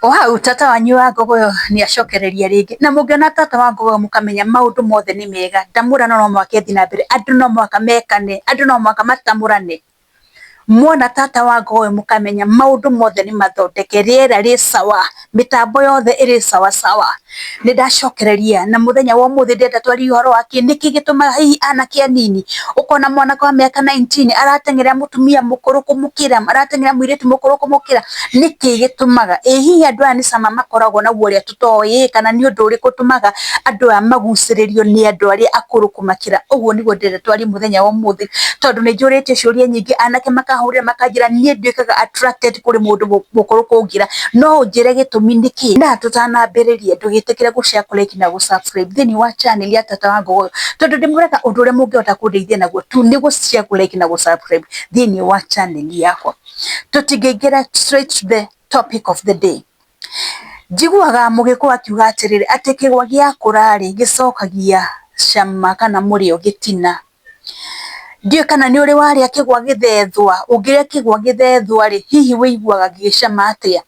O hau tata wanyu wa Ngogoyo nĩ acokereria rĩngĩ, na mũngĩona tata wa Ngogoyo mũkamenya maũndũ mothe nĩ mega, ndamũrano no mũhaka ĩthiĩ na mbere, andũ no mũhaka mekane, andũ no mũhaka matamũrane. Mwona tata wa Ngogoyo mũkamenya maũndũ mothe nĩ mathondeke, rĩera rĩ sawa, mĩtambo yothe ĩrĩ sawa sawa. Nĩ ndacokereria na mũthenya wa ũmũthĩ ndĩrenda twarie ũhoro wa kĩ, nĩkĩ gĩtũmaga hihi anake anini ũkona mwanake wa mĩaka 19 arateng'era mũtumia mũkũrũ kũmũkĩra, arateng'era mũirĩtu mũkũrũ kũmũkĩra, nĩkĩ gĩtũmaga? Ĩ hihi andũ aya nĩ cama makoragwo naguo ũrĩa tũtoĩ, kana nĩ ũndũ ũrĩkũ ũtũmaga andũ aya magucĩrĩrio nĩ andũ arĩa akũrũ kũmakĩra? Ũguo nĩguo ndĩrenda twarie mũthenya wa ũmũthĩ, tondũ nĩ njũrĩtio ciũria nyingĩ, anake makahũrĩra makanjĩra niĩ nduĩkaga attracted kũrĩ mũndũ mũkũrũ kũngĩra, no ũnjĩre gĩtũmi nĩkĩ? Na tũtanambĩrĩria ndũgĩtĩkĩre gũ share, kũ like na gũ subscribe thĩinĩ wa channel ya Tata wa Ngogoyo, tondũ ndĩmwĩraga ũndũ ũrĩa mũngĩhota kũndeithia naguo tu nĩ gũ share, kũ like na gũ subscribe thĩinĩ wa channel yakwa. Tũtingĩingĩra straight to the topic of the day. Njiguaga Mũgĩkũyũ akiuga atĩrĩrĩ, atĩ kĩgwa gĩakũra rĩ, gĩcokagia cama kana mũrĩo gĩtina. Ndiũĩ kana nĩ ũrĩ warĩa kĩgwa gĩthethwa, ũngĩrĩa kĩgwa gĩthethwa rĩ, hihi wĩiguaga gĩgĩcama atĩa?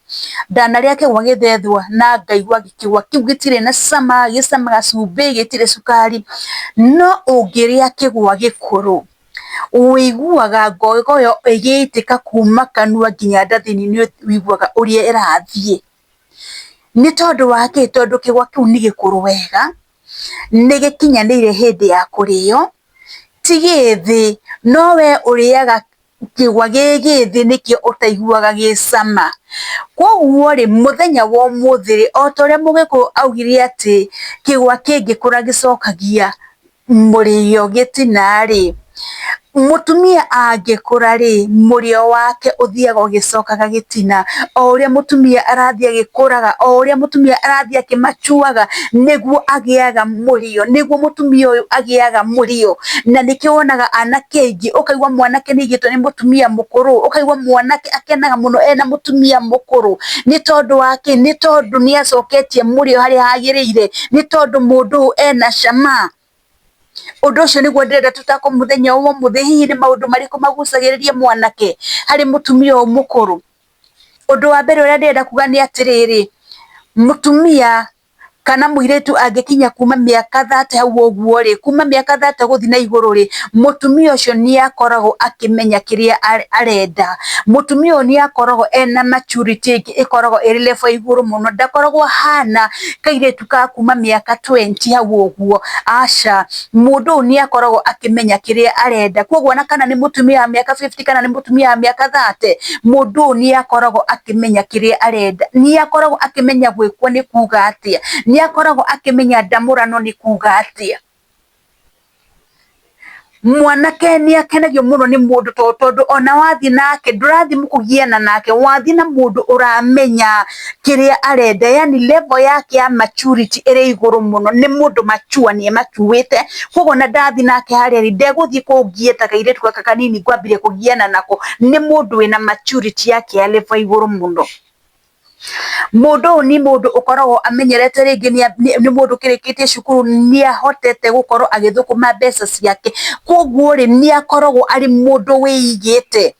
Ndanarĩa kĩgwa gĩthethwa na ngaigua kĩgwa kĩu gĩtirĩ na cama, gĩcamaga cumbĩ, gĩtirĩ cukari, no ũngĩrĩa kĩgwa gĩkũrũ, wĩiguaga ngogoyo ĩgĩitĩka kuma kanua nginya nda thĩinĩ nĩ wĩiguaga ũrĩa ĩrathiĩ. Nĩ tondũ wa kĩ? Tondũ kĩgwa kĩu nĩ gĩkũrũ wega, nĩ gĩkinyanĩire hĩndĩ ya kũrĩo, ti gĩthĩ, no we ũrĩaga kĩgwa gĩ gĩthĩ nĩkĩo ũtaiguaga gĩ cama. Koguo rĩ, mũthenya wa ũmũthĩ rĩ, o ta ũrĩa Mũgĩkũyũ augire atĩ kĩgwa kĩngĩkũra gĩcokagia mũrĩo gĩtina rĩ, mũtumia angĩkũra rĩ, mũrĩo wake ũthiaga ũgĩcokaga gĩtina. O ũrĩa mũtumia arathiĩ agĩkũraga, o ũrĩa mũtumia arathiĩ akĩmachuaga, nĩguo agĩaga mũrĩo, nĩguo mũtumia ũyũ agĩaga mũrĩo. Na nĩkĩo wonaga anake aingĩ, ũkaigua mwanake nĩ aigĩtwo nĩ mũtumia mũkũrũ, ũkaigua mwanake akenaga mũno ena mũtumia mũkũrũ. Nĩ tondũ wa kĩ? Nĩ tondũ nĩ acoketie mũrĩo harĩa hagĩrĩire, nĩ tondũ mũndũ ũyũ ena cama. Ũndũ ũcio nĩguo ndĩrenda tũtako mũthenya wa ũmũthĩ, hihi nĩ maũndũ marĩkũ magucagĩrĩria mwanake harĩ mũtumia ũyũ mũkũrũ? Ũndũ wa mbere ũrĩa ndĩrenda kuga nĩ atĩrĩrĩ, mũtumia kana mũirĩtu angĩkinya kuma mĩaka 30 hau ũguo rĩ, kuma mĩaka 30 gũthiĩ na igũrũ rĩ, mũtumia ũcio nĩ akoragwo akĩmenya kĩrĩa arenda. Mũtumia ũyũ nĩ akoragwo ena maturity ĩngĩ ĩkoragwo ĩrĩ level ya igũrũ mũno, ndakoragwo ahana kairĩtu ka kuma mĩaka 20 hau ũguo, aca. Mũndũ ũyũ nĩ akoragwo akĩmenya kĩrĩa arenda, koguo ona kana nĩ mũtumia wa mĩaka 50 kana nĩ mũtumia wa mĩaka 30, mũndũ ũyũ nĩ akoragwo akĩmenya kĩrĩa arenda, nĩ akoragwo akĩmenya gwĩkwo nĩ kuga atĩa, nĩ akoragwo akĩmenya ndamũrano nĩ kuga atĩa. Mwanake nĩ akenagio mũno nĩ mũndũ tondũ ona wathiĩ nake ndũrathiĩ kũgiana nake, wathiĩ na mũndũ ũramenya kĩrĩa arenda, yani level yake ya maturity ĩrĩ igũrũ mũno, nĩ mũndũ mature, nĩ ematurĩte, koguo ona ndathiĩ nake harĩa rĩ, ndegũthiĩ kũngia ta kairĩtu gaka kanini ngwambire kũgiana nako, nĩ mũndũ wĩna maturity yake ya level ya igũrũ mũno. Mũndũ ũyũ nĩ mũndũ ũkoragwo amenyerete rĩngĩ nĩ mũndũ ũkĩrĩkĩtie cukuru, nĩ ahotete gũkorwo agĩthũkũma mbeca ciake, koguo rĩ, nĩ akoragwo arĩ mũndũ wĩigĩte,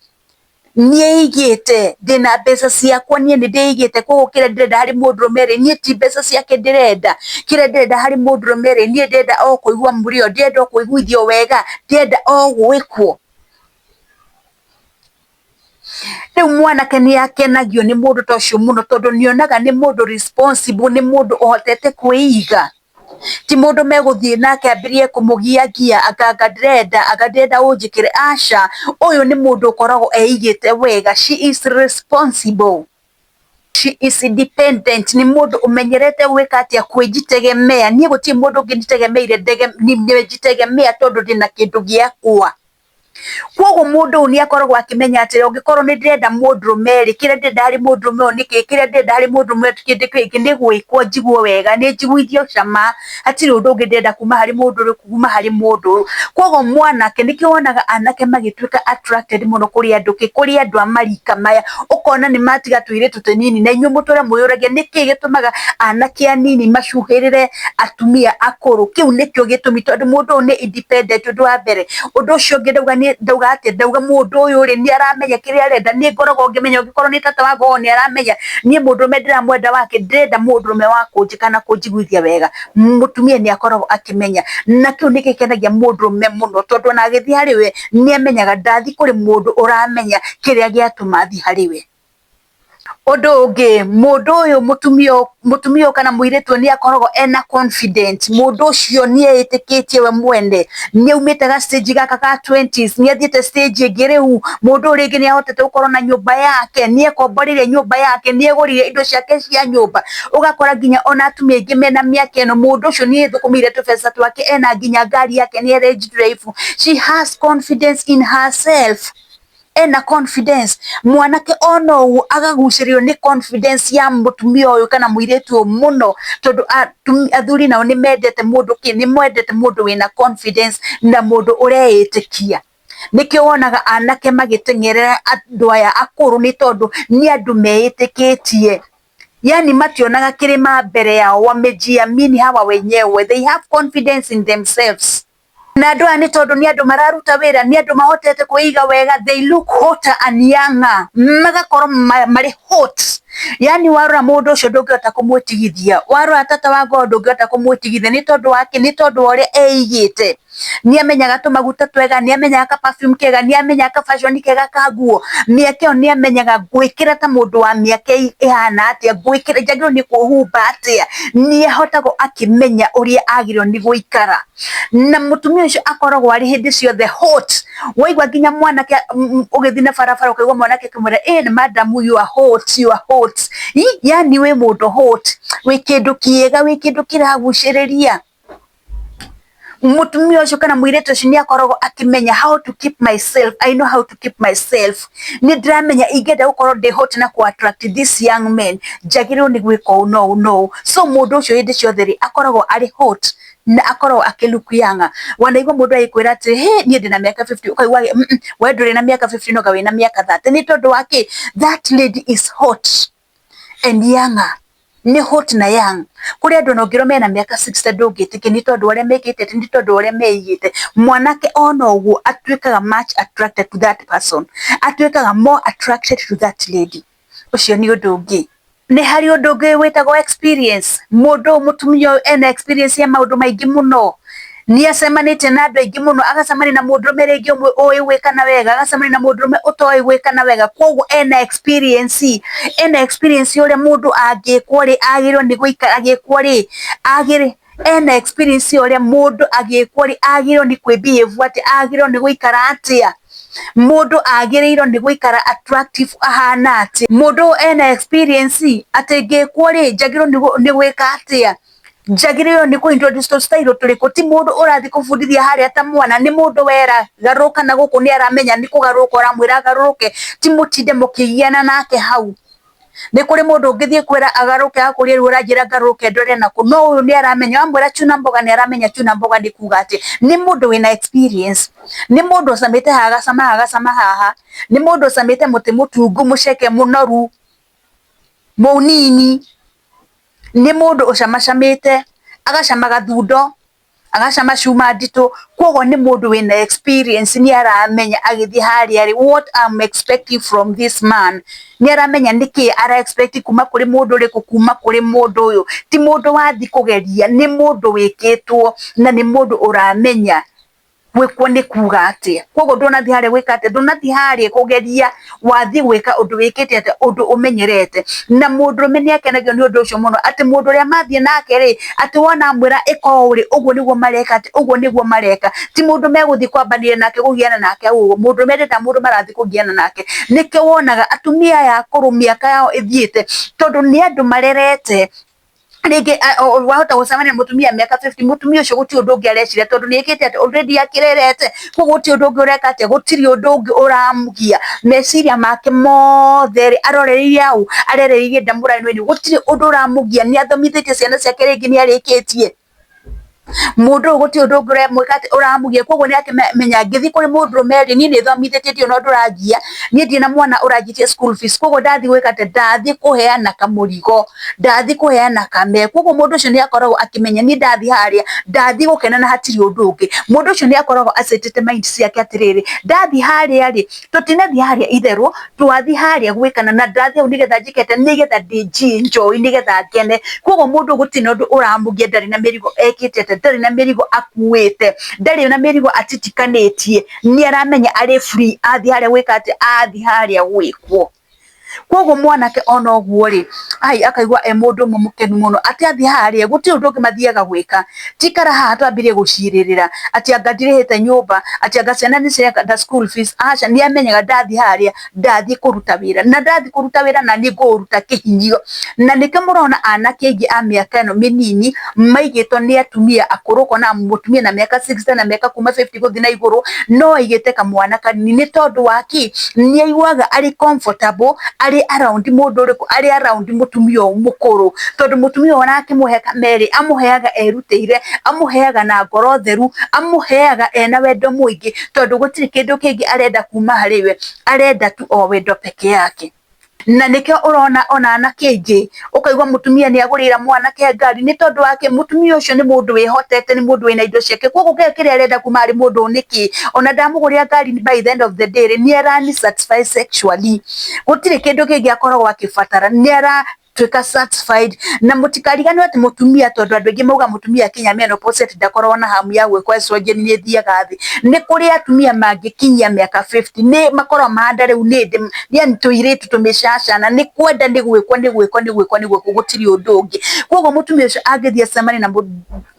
nĩ eigĩte, ndĩna mbeca ciakwa niĩ nĩ ndĩigĩte, koguo kĩrĩa ndĩrenda harĩ mũndũrũme rĩ, niĩ ti mbeca ciake ndĩrenda, kĩrĩa ndĩrenda harĩ mũndũrũme rĩ, niĩ ndĩrenda o kũigua mũrĩo, ndĩrenda o kũiguithio wega, ndĩrenda o gwĩkwo. Rĩu mwanake nĩ akenagio nĩ mũndũ ta ũcio mũno tondũ nĩ onaga nĩ mũndũ responsible, nĩ mũndũ ũhotete kwĩiga. Ti mũndũ megũthiĩ nake ambĩrĩrie kũmũgiagia, anga ndĩrenda, anga ndĩrenda ũnjĩkĩre, aca. Ũyũ nĩ mũndũ ũkoragwo eigĩte wega, she is responsible, she is independent, nĩ mũndũ ũmenyerete gwĩka atĩa, kwĩjitegemea. Niĩ gũtirĩ mũndũ ũngĩ njitegemeire njitegemea tondũ ndĩna kĩndũ gĩakwa. Koguo mũndũ ũyũ nĩ akoragwo akĩmenya atĩrĩ, ũngĩkorwo nĩ ndĩrenda mũndũrũme rĩ, kĩrĩa ndĩrenda harĩ mũndũrũme ũyũ nĩkĩ, kĩrĩa ndĩrenda harĩ mũndũrũme ũyũ kĩndũ gĩkĩ nĩ gwĩkwo njigue wega, nĩ njiguithio cama, hatirĩ ũndũ ũngĩ ndĩrenda kuma harĩ mũndũ ũyũ, kuma harĩ mũndũ ũyũ. Koguo mwanake, nĩkĩo wonaga anake magĩtuĩka attracted mũno kũrĩ andũ kĩ, kũrĩ andũ a marika maya, ũkona nĩ matiga tũirĩtu tũnini, na inyuĩ mũtũre mwĩyũragia nĩkĩ gĩtũmaga anake anini macuhĩrĩre atumia akũrũ, kĩu nĩkĩo gĩtũmi, tondũ mũndũ ũyũ nĩ independent ũndũ wa mbere. Ũndũ ũcio ũngĩ ndauga nĩ ndauga atĩ ndauga mũndũ ũyũ rĩ nĩ aramenya kĩrĩa arenda. Niĩ ngoragwo ngĩmenya ũngĩkorwo nĩ tata wa Ngogoyo nĩ aramenya niĩ mũndũrũme ndĩramwenda wake, ndĩrenda mũndũrũme wa kũnjĩka na kũnjiguithia wega. Mũtumia nĩ akoragwo akĩmenya, na kĩu nĩ gĩkenagia mũndũrũme mũno, tondũ ona agĩthiĩ harĩ we nĩ amenyaga ndathiĩ kũrĩ mũndũ ũramenya kĩrĩa gĩatũma athiĩ harĩ we. Ũndũ ũngĩ, mũndũ ũyũ mũtumia ũyũ kana mũirĩtu ũyũ nĩ akoragwo ena confident, mũndũ ũcio nĩ eĩtĩkĩtie we mwene, nĩ aumĩte ga stage gaka ka twenties, nĩ athiĩte stage ĩngĩ rĩu, mũndũ ũyũ rĩngĩ nĩ ahotete gũkorwo na nyũmba yake, nĩ ekomboreire nyũmba yake, nĩ egũrire indo ciake cia nyũmba, ũgakora nginya ona atumia aingĩ mena mĩaka ĩno, mũndũ ũcio nĩ ethũkũmĩire tũbeca twake, ena nginya ngari yake, nĩ arĩ drive, she has confidence in herself. Ena confidence. Mwanake ona ũguo akagucĩrĩrio nĩ confidence ya mũtumia ũyũ kana mũirĩtu ũyũ mũno, tondũ athuri nao nĩ mendete mũndũ kĩ, nĩ mendete mũndũ wĩna confidence na mũndũ ũreĩtĩkia. Nĩkĩo wonaga anake magĩteng'erera andũ aya akũrũ, nĩ tondũ nĩ andũ meĩtĩkĩtie. Yani mationaga kĩrĩma mbere yao, wamejiamini hawa wenyewe, they have confidence in themselves. Na andũ aya nĩ tondũ nĩ andũ mararuta wĩra, nĩ andũ mahotete kwĩiga wega, they look hotter and younger, magakorwo marĩ hot. Yani warora mũndũ ũcio ndũngĩhota kũmwĩtigithia, warora tata wa Ngogoyo ndũngĩhota kũmwĩtigithia, nĩ tondũ wa kĩ? Nĩ tondũ wa ũrĩa eigĩte. Nĩ amenyaga tũmaguta twega, nĩ amenyaga ka perfume kega, nĩ amenyaga ka fashion kega ka nguo. Mĩaka ĩyo nĩ amenyaga ngwĩkĩra ta mũndũ wa mĩaka ĩhana atĩa, ngwĩkĩra njagĩrĩirwo nĩ kwĩhumba atĩa. Nĩ ahotagwo akĩmenya ũrĩa agĩrĩirwo nĩ gũikara. Na mũtumia ũcio akoragwo arĩ hĩndĩ ciothe hot. Waigua nginya mwanake ũgĩthiĩ na barabara ũkaigua mwanake akĩmwĩra, ĩ madam, you are hot, you are hot. Yani wĩ mũndũ hot, wĩ kĩndũ kĩega, wĩ kĩndũ kĩragucĩrĩria. Mũtumia ũcio kana mũirĩtu ũcio nĩ akoragwo akĩmenya how to keep myself, I know how to keep myself. Nĩ ndĩramenya ingĩenda gũkorwo ndĩ hot na kũ attract this young men, njagĩrĩirwo nĩ gwĩka ũũ na ũũ na ũũ. So mũndũ ũcio hĩndĩ ciothe rĩ, akoragwo arĩ hot na akoragwo akĩ look younger. Wanaigua mũndũ agĩkwĩra atĩ he niĩ ndĩna mĩaka 50, ũkaigua we ndũrĩ na mĩaka 50 no wĩna mĩaka 30. Nĩ tondũ wa kĩ? That lady is hot and younger. Nĩ hot na young. Kũrĩ andũ ona ũngĩrwo mena mĩaka 60 ndũngĩtĩkia, nĩ tondũ ũrĩa mekĩte, nĩ tondũ ũrĩa meigĩte. Mwanake ona ũguo atuĩkaga much attracted to that person, atuĩkaga more attracted to that lady. Ũcio nĩ ũndũ ũngĩ. Nĩ harĩ ũndũ ũngĩ wĩtagwo experience. Mũndũ mũtumia ũyũ ena experience ya maũndũ maingĩ mũno. Nĩ acemanĩtie na andũ aingĩ mũno, agacemania na mũndũrũme rĩngĩ ũmwe ũĩ gwĩkana wega, agacemania na mũndũrũme ũtoĩ gwĩkana wega, koguo ena experience, ena experience ũrĩa mũndũ angĩkwo rĩ, agĩrĩirwo nĩ gũikara agĩkwo rĩ, agĩrĩ ena experience ũrĩa mũndũ agĩkwo rĩ, agĩrĩirwo nĩ kwĩ behave atĩa, agĩrĩirwo nĩ gũikara atĩa, mũndũ agĩrĩirwo nĩ gũikara attractive ahana atĩa, mũndũ ena experience atĩ ngĩkwo rĩ, njagĩrĩirwo nĩ gwĩka atĩa, njagĩrĩirwo nĩ kũ introduce tũ style tũrĩkũ. Ti mũndũ ũrathiĩ kũbundithia harĩa ta mwana, nĩ mũndũ wera garũrũka na gũkũ, nĩ aramenya nĩ kũgarũrũka ũramwĩra agarũrũke, ti mũtinde mũkĩgiana nake hau. Nĩ kũrĩ mũndũ ũngĩthiĩ kwĩra agarũrũke agakũria rĩu ũranjĩra ngarũrũke ndore nakũ, no ũyũ nĩ aramenya, wamwĩra chuna mboga nĩ aramenya chuna mboga nĩ kuga atĩ. Nĩ mũndũ wĩna experience, nĩ mũndũ ũcamĩte haha agacama haha agacama haha, nĩ mũndũ ũcamĩte mũtĩ mũtungu mũceke mũnoru mũnini, nĩ mũndũ ũcamacamĩte agacama gathundo, agacama cuma nditũ, koguo nĩ mũndũ wĩna experience, nĩ aramenya agĩthiĩ harĩa rĩ, what I'm expecting from this man, nĩ aramenya nĩkĩ ara expect kuma kũrĩ mũndũ ũrĩkũ, kuma kũrĩ mũndũ ũyũ. Ti mũndũ wathiĩ kũgeria, nĩ mũndũ wĩkĩtwo na nĩ mũndũ ũramenya gwĩkwo nĩ kuga atĩa. Koguo ndũnathiĩ harĩa gwĩka atĩa, ndũnathiĩ harĩa kũgeria, wathiĩ gwĩka ũndũ wĩkĩte atĩa, ũndũ ũmenyerete. Na mũndũrũme nĩ akenagio nĩ ũndũ ũcio mũno, atĩ mũndũ ũrĩa mathiĩ nake rĩ, atĩ wona amwĩra ĩka ũũ rĩ, ũguo nĩguo mareka atĩ, ũguo nĩguo mareka. Ti mũndũ megũthiĩ kwambanĩria nake kũgiana nake ũguo, mũndũrũme ndendaga mũndũ marathiĩ kũgiana nake. Nĩkĩo wonaga atumia aya akũrũ mĩaka yao ĩthiĩte, tondũ nĩ andũ marerete rĩngĩ wahota gũcemania na mũtumia mĩaka 50, mũtumia ũcio gũtirĩ ũndũ ũngĩ areciria, tondũ nĩ ĩkĩte atĩ already akĩrerete, koguo gũtirĩ ũndũ ũngĩ ũreka atĩa, gũtirĩ ũndũ ũngĩ ũramũgia, meciria make mothe rĩ arorereirie hau, arereirie ndamũra ĩno, gũtirĩ ũndũ ũramũgia, nĩ athomithĩtie ciana ciake rĩngĩ nĩ arĩkĩtie. Mũndũ ũyũ gũtirĩ ũndũ ũngĩ ũramwĩka atĩ ũramũgia, koguo nĩ akĩmenya ngĩthiĩ kũrĩ mũndũrũme rĩ, niĩ nĩ thomithĩtie ndirĩ na ũndũ ũrangia, niĩ ndirĩ na mwana ũranjĩtia school fees, koguo ndathiĩ gwĩka atĩa, ndathiĩ kũheana kamũrigo, ndathiĩ kũheana kame, koguo mũndũ ũcio nĩ akoragwo akĩmenya niĩ ndathiĩ harĩa, ndathiĩ gũkena na hatirĩ ũndũ ũngĩ. Mũndũ ũcio nĩ akoragwo acetete mind ciake atĩrĩrĩ, ndathiĩ harĩa rĩ, tũtinathiĩ harĩa itherũ, twathiĩ harĩa gwĩkana na ndathiĩ hau nĩgetha njĩke atĩa, nĩgetha ndĩ enjoy, nĩgetha ngene. Koguo mũndũ gũtirĩ na ũndũ ũramũgia, ndarĩ na mĩrigo ekĩte atĩa, ndarĩ na mĩrigo akuĩte, ndarĩ na mĩrigo atitikanĩtie, nĩ aramenya arĩ free athiĩ harĩa gwĩka atĩa, athiĩ harĩa gwĩkwo. Koguo mwanake ona ũguo rĩ, ai akaigua e mũndũ ũmwe mũkenu mũno, atĩ athiĩ harĩa gũtirĩ ũndũ ũngĩ mathiaga gwĩka, tikara haha twambĩrĩrie gũcirĩrĩra atĩ anga ndirĩhĩte nyũmba, atĩ anga ciana nĩ cirenda school fees, aca, nĩ amenyaga ndathiĩ harĩa ndathiĩ kũruta wĩra, na ndathiĩ kũruta wĩra naniĩ ngũũruta kĩhinyio. Na nĩkĩo mũrona anake aingĩ a mĩaka ĩno mĩnini maigĩtwo nĩ atumia akũrũ, ũkona mũtumia na mĩaka 60 na mĩaka kuma 50 gũthiĩ na igũrũ, no aigĩte kamwana kanini, nĩ tondũ wa kĩ? Nĩ aiguaga arĩ comfortable arĩ around mũndũ ũrĩkũ, arĩ around mũtumia ũyũ mũkũrũ, tondũ mũtumia ũyũ arakĩmũhe kamerĩ, amũheaga erutĩire, amũheaga na ngoro theru, amũheaga ena wendo mũingĩ, tondũ gũtirĩ kĩndũ kĩngĩ arenda kuma harĩ we, arenda tu o wendo peke yake. Na nĩkĩo ũrona ona anake aingĩ ũkaigua mũtumia nĩ agũrĩra mwanake ngari, nĩ tondũ wa kĩ? Mũtumia ũcio nĩ mũndũ wĩhotete, nĩ mũndũ wĩna indo ciake, koguo kĩrĩa arenda kuma harĩ mũndũ ũyũ nĩ kĩ? Ona ndamũgũrĩra ngari by the end of the day rĩ, nĩ arani satisfy sexually, gũtirĩ kĩndũ kĩngĩ akoragwo akĩbatara, nĩ ara tuĩka satisfied. Na mũtikariganĩrwo atĩ mũtumia, tondũ andũ aingĩ mauga mũtumia akinya menopause atĩ ndakoragwo na hamu ya gwĩkwo estrogen nĩ ĩthiaga thĩ. Nĩ kũrĩ atumia mangĩkinyia mĩaka 50 nĩ makoragwo mahana rĩu nĩ yani tũirĩtu tũmĩcacana, nĩ kwenda nĩ gwĩkwo nĩ gwĩkwo nĩ gwĩkwo nĩ gwĩkwo, gũtirĩ ũndũ ũngĩ. Koguo mũtumia ũcio angĩthiĩ acemanie na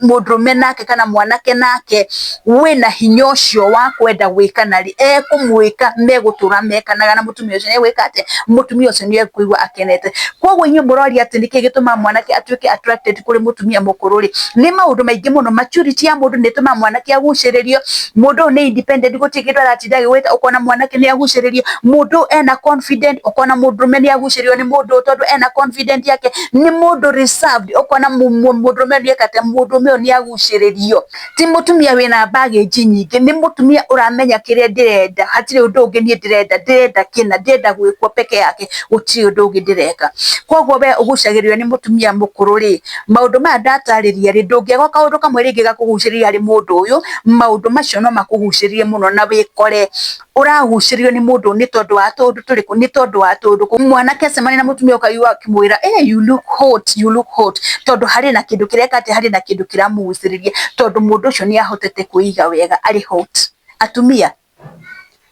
mũndũrũme nake kana mwanake nake wĩna hinya ũcio wa kwenda gwĩkana rĩ, ekũmwĩka, megũtũra mekanaga na mũtumia ũcio nĩ egwĩka atĩa, mũtumia ũcio nĩ ekũigua akenete. Koguo inyuĩ mũroria atĩ nĩkĩ gĩtũmaga mwanake atuĩke attracted kũrĩ mũtumia mũkũrũ rĩ, nĩ maũndũ maingĩ mũno. Maturity ya mũndũ nĩ ĩtũmaga mwanake agucĩrĩrio, mũndũ ũyũ nĩ independent, gũtirĩ kĩndũ aratinda agĩgwĩta, ũkona mwanake nĩ agucĩrĩrio, mũndũ ũyũ ena confident, ũkona mũndũrũme nĩ agucĩrĩrio nĩ mũndũ ũyũ tondũ ena confident yake, nĩ mũndũ reserved, ũkona mũndũrũme nĩ eka atĩa, mũndũrũme ũyũ nĩ agucĩrĩrio. Ti mũtumia wĩna baggage nyingĩ, nĩ mũtumia ũramenya kĩrĩa ndĩrenda, hatirĩ ũndũ ũngĩ niĩ ndĩrenda, ndĩrenda kĩna, ndĩrenda gwĩkwo peke yake, gũtirĩ ũndũ ũngĩ ndĩreka. Koguo we ũgucagĩrĩrio nĩ mũtumia mũkũrũ rĩ, maũndũ maya ndatarĩria rĩ, ndũngĩaga kaũndũ kamwe rĩngĩ gakũgucĩrĩria harĩ mũndũ ũyũ, maũndũ macio no makũgucĩrĩrie mũno na wĩkore ũragucĩrĩrio nĩ mũndũ nĩ tondũ wa tũũndũ tũrĩkũ, nĩ tondũ wa tũũndũ. Mwanake acemania na mũtumia ũkaigua akĩmwĩra, hey, you look hot, you look hot, tondũ harĩ na kĩndũ kĩreka atĩ, harĩ na kĩndũ kĩramũgucĩrĩria, tondũ mũndũ ũcio nĩ ahotete kwĩiga wega arĩ hot. Atumia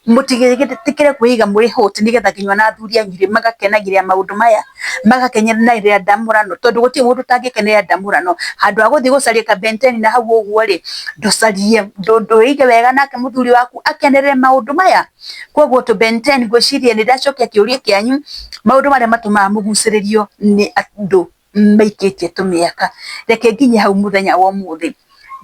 mũtigetĩkĩre kwĩiga mũrĩ hot, nĩgetha nginya ona athuri anyu rĩ magakenagĩrĩra maũndũ maya, magakenagĩrĩra ndamũrano, tondũ gũtirĩ mũndũ ũtangĩkenerera ndamũrano. Handũ ha gũthiĩ gũcaria kabenteni na hau ũguo rĩ, ndũcarie ndwĩige wega nake mũthuri waku akenerere maũndũ maya. Koguo tũ Ben 10, ngwĩciria nĩ ndacokia kĩũria kĩanyu, maũndũ marĩa matũmaga mũgucĩrĩrio nĩ andũ maikĩtie tũmĩaka. Reke nginye hau mũthenya wa ũmũthĩ.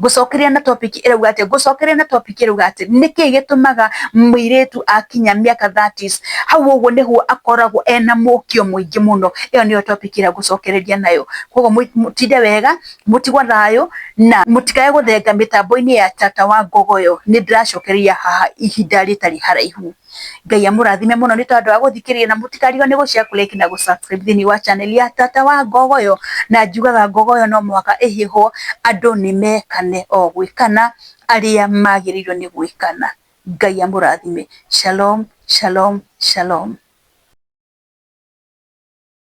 Ngũcokeria na topic ĩrauga atĩa? Ngũcokeria na topic ĩrauga atĩ nĩkĩ gĩtũmaga mũirĩtu akinya mĩaka 30s hau ũguo nĩguo akoragwo ena mũkio mũingĩ mũno. Ĩyo nĩyo topic ĩrĩa ngũcokereria nayo. Koguo mũtinde wega, mũtigwo thayũ na mũtikae gũthenga mĩtambo-inĩ ya Tata wa Ngogoyo. Nĩ ndĩracokereria haha ihinda rĩtarĩ haraihu. Ngai amũrathime mũno nĩ tondũ wa gũthikĩrĩria, na mũtikarigwo nĩ gũ share, kũ like na gũ subscribe thĩinĩ wa channel ya Tata wa Ngogoyo. Na njugaga Ngogoyo no mũhaka ĩhĩhwo, andũ nĩ mekane o gwĩkana arĩa magĩrĩirwo nĩ gwĩkana. Ngai amũrathime. Shalom, shalom, shalom.